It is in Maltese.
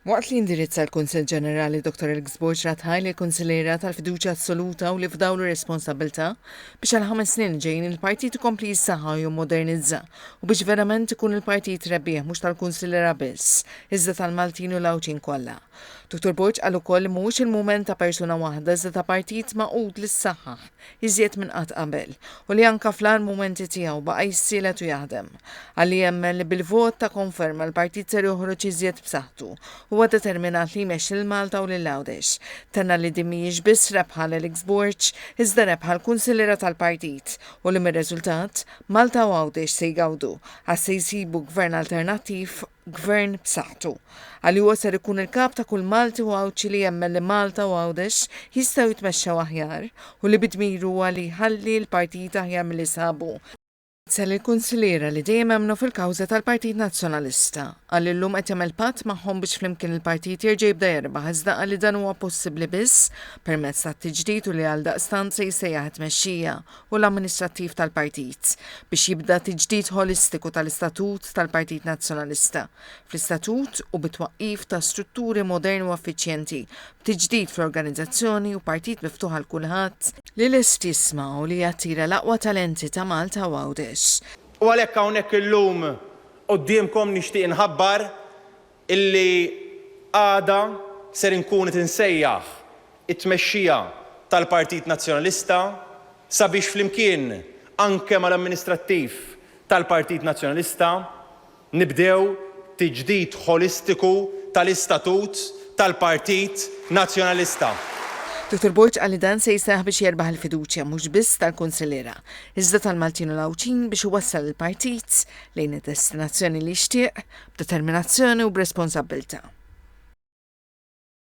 Waqt li indirizza l-Kunsill Ġenerali Dr. Alex Borg radd ħajr lill-kunsilliera tal-fiduċja assoluta u li fdawlu responsabbiltà biex għal 5 snin ġejjin il-partit ikompli jissaħħa u jimmodernizza u biex verament ikun il-partit rebbieħ mhux tal-kunsilliera biss, iżda tal-Maltin u l-Għawdxin kollha. Dr. Borg qal ukoll li mhuwiex il-mument ta' persuna waħda iżda ta' partit magħqud li ssaħħaħ iżjed minn qatt qabel u li anka fl-agħar mumenti tiegħu baqa' jissielet u jaħdem. Qal li jemmen li bil-vot ta' konferma l-partit ser joħroġ iżjed b'saħħtu. Huwa determinat li jmexxi lil Malta u lil Għawdex. Tenna li din mhijiex biss rebħa għal Alex Borg, iżda rebħa għall-kunsilliera tal-partit u li mir-riżultat, Malta u Għawdex se jgawdu għax se jsibu gvern alternattiv, gvern b'saħħtu. Qal li huwa ser ikun il-kap ta' kull Malti u Għawdxi li jemmen li Malta u Għawdex jistgħu jitmexxew aħjar u li bi dmir huwa li jħalli l-partit aħjar milli sabu. Sal il-kunsilliera li dejjem emmnu fil-kawża tal-Partit Nazzjonalista. Qal li llum qed jagħmel patt magħhom biex flimkien il-partit jerġa' jibda jerbaħ iżda qal li dan huwa possibbli biss permezz tat-tiġdid u li għaldaqstant se jsejjaħ it-tmexxija u l-amministrattiv tal-partit biex jibda tiġdid ħolistiku tal-istatut tal-Partit Nazzjonalista fl-istatut u bit-twaqqif ta' strutturi moderni u effiċjenti b'tiġdid fl-organizzazzjoni u partit miftuħ għal kulħadd li lest jisma' u li jattira l-aqwa talenti ta' Malta u Għawdex. U għalhekk hawnhekk illum quddiemkom nixtieq inħabbar illi għada ser inkun qed insejjaħ it-tmexxija tal-Partit Nazzjonalista sabiex flimkien anke mal-amministrattiv tal-Partit Nazzjonalista nibdew tiġdid ħolistiku tal-istatut tal-Partit Nazzjonalista. Dr. Borg qal li dan se jseħħ biex jerbaħ il-fiduċja mhux biss tal-kunsilliera, iżda tal-Maltin u l-Għawdxin biex iwassal il-partit lejn id-destinazzjoni li jixtieq b'determinazzjoni u b'responsabbiltà.